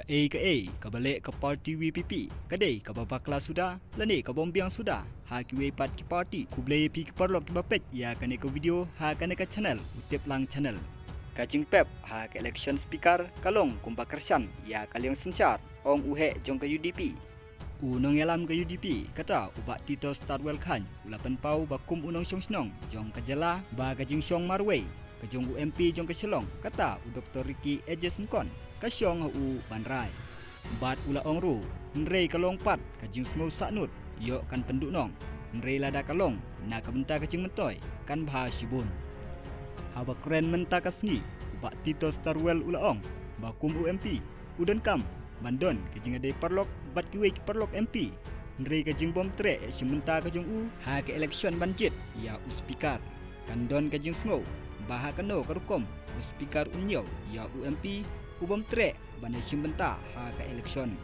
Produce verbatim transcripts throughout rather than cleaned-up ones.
Ei ka ei, kaba leh ka party VPP ka dei kaba bakla suda lane ka bym biang suda ha kiwei pat ki party. Khublei ïa phi ki paralok kiba peit ïa kane ka video ha kane ka channel, u Tip Lang Channel. Ka jingpep ha ka election speaker ka long kumba kyrshan ïa ka liang synshar, ong u heh jong ka UDP. U nongïalam ka UDP kata u Bah Titos Tarwel Chyne u la pynpaw ba kum u nongshong shnong jong ka jylla ba ka jingshong marwei ka jong u MP jong ka Shillong kata u Doctor Ricky A J Syngkon ka shong ha u ban rai. Bad u la ong ruh, hynrei ka long pat ka jingsngew sahnud ïoh kan pynduhnong, hynrei lada ka long na ka bynta ka jingmyntoi kan bha shibun. Haba kren mynta ka sngi, u Bah Titos Tarwel u la ong ba kum u MP u donkam ban don ka jingïadei paralok bad kiwei ki paralok MP. Hynrei ka jingbym treh ïashim bynta ka jong u ha ka election ban jied ïa u speaker, kan don ka jingsngew ba ha kano ka rukom u speaker un ñiew ïa u MP u bym treh ban ïashim bynta ha ka election.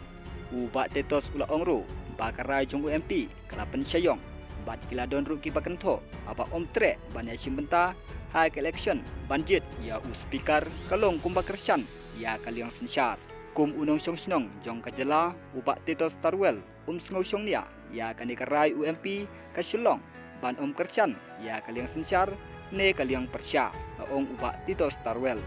U Bah Titos u la ong ruh ba ka rai jong u MP ka la pynshai ïong bad ki la don ruh kiba kynthoh haba ym treh ban ïashim bynta ha ka election ban jied ïa u speaker ka long kumba kyrshan ïa ka liang synshar. Kum u nongshong shnong jong ka jylla, u Bah Titos Tarwel um sngew shongnia ïa kane ka rai u MP ka Shillong ban ym kyrshan ïa ka liang synshar ne ka liang pyrshah, la ong u Bah Titos Tarwel.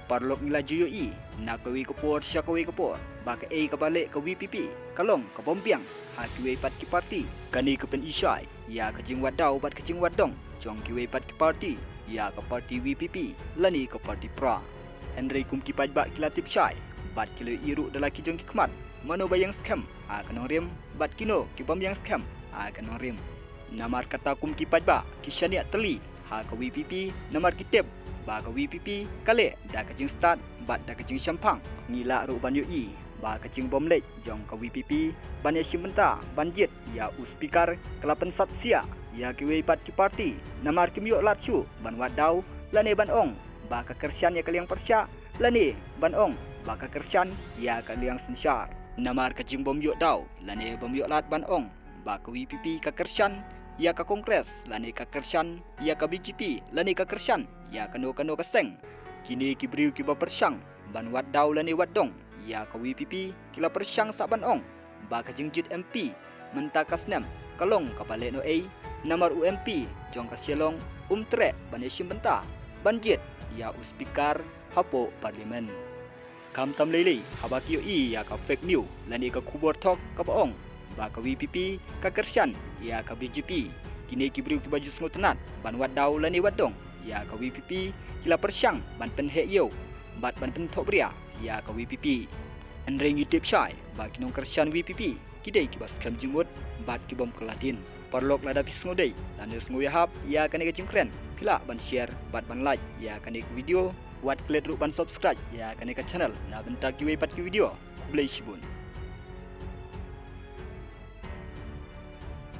Paralok, ngi la ju ïohi na kawei ka por sha kawei ka por ba ka ei kaba leh ka VPP ka long ka bym biang ha kiwei pat ki party. Kane ka pyni shai ïa ka jingwad daw bad ka jingwad dong jong kiwei pat ki party ïa ka party VPP lane ka party pra. Hynrei kum ki paidbah ki la tip shai bad ki la ïohi ruh da la ki jong ki khmat mano ba ïeng skhem ha ka nongrim bad kino ki bym ïeng skhem ha ka nongrim. Namar kata kum ki paidbah ki shaniah tylli ha ka VPP namar ki tip ba ka VPP ka leh da ka jingstad bad da ka jingshemphang. Ngi lah ruh ban ïohi ba ka jingbym leit jong ka VPP ban ïashim bynta ban jied ïa u speaker ka la pynsat sia ïa kiwei pat ki party namar kim ïoh lad shuh ban wad daw lane ban ong ba ka kyrshan ïa ka liang pyrshah lane ban ong ba ka kyrshan ïa ka liang synshar. Namar ka jingbym ïoh daw lane bym ïoh lad ban ong ba ka VPP ka kyrshan ïa ka Congress lane ka kyrshan ïa ka BJP lane ka kyrshan ïa kano kano ka seng. Kine ki briew kiba pyrshang ban wad daw lane wad dong ïa ka VPP ki la pyrshang sa ban ong ba ka jingjied MP mynta ka snem ka long kaba lehnohei namar u MP jong ka Shillong um treh ban ïashim bynta ban jied ïa u speaker hapoh Parliament. Khamtam lei lei haba ki ïohi ïa ka fake news lane ka khubor thok kaba ong ba ka VPP ka kyrshan ïa ka BJP, kine ki briew kiba ju sngewtynnat ban wad daw lane wad dong ïa ka VPP ki la pyrshang ban pynheh ïew bad ban pynthohbria ïa ka VPP. Hynrei ngi tip shai ba ki nongkyrshan VPP ki dei kiba skhem jingmut bad ki bym kylla dien. Paralok, lada phi sngewdei lane sngewïahap ïa kane ka jingkren, phi lah ban share bad ban like ïa kane ka video. Wat klet ruh ban subscribe ïa kane ka channel na bynta kiwei pat ki video. Khublei shibun.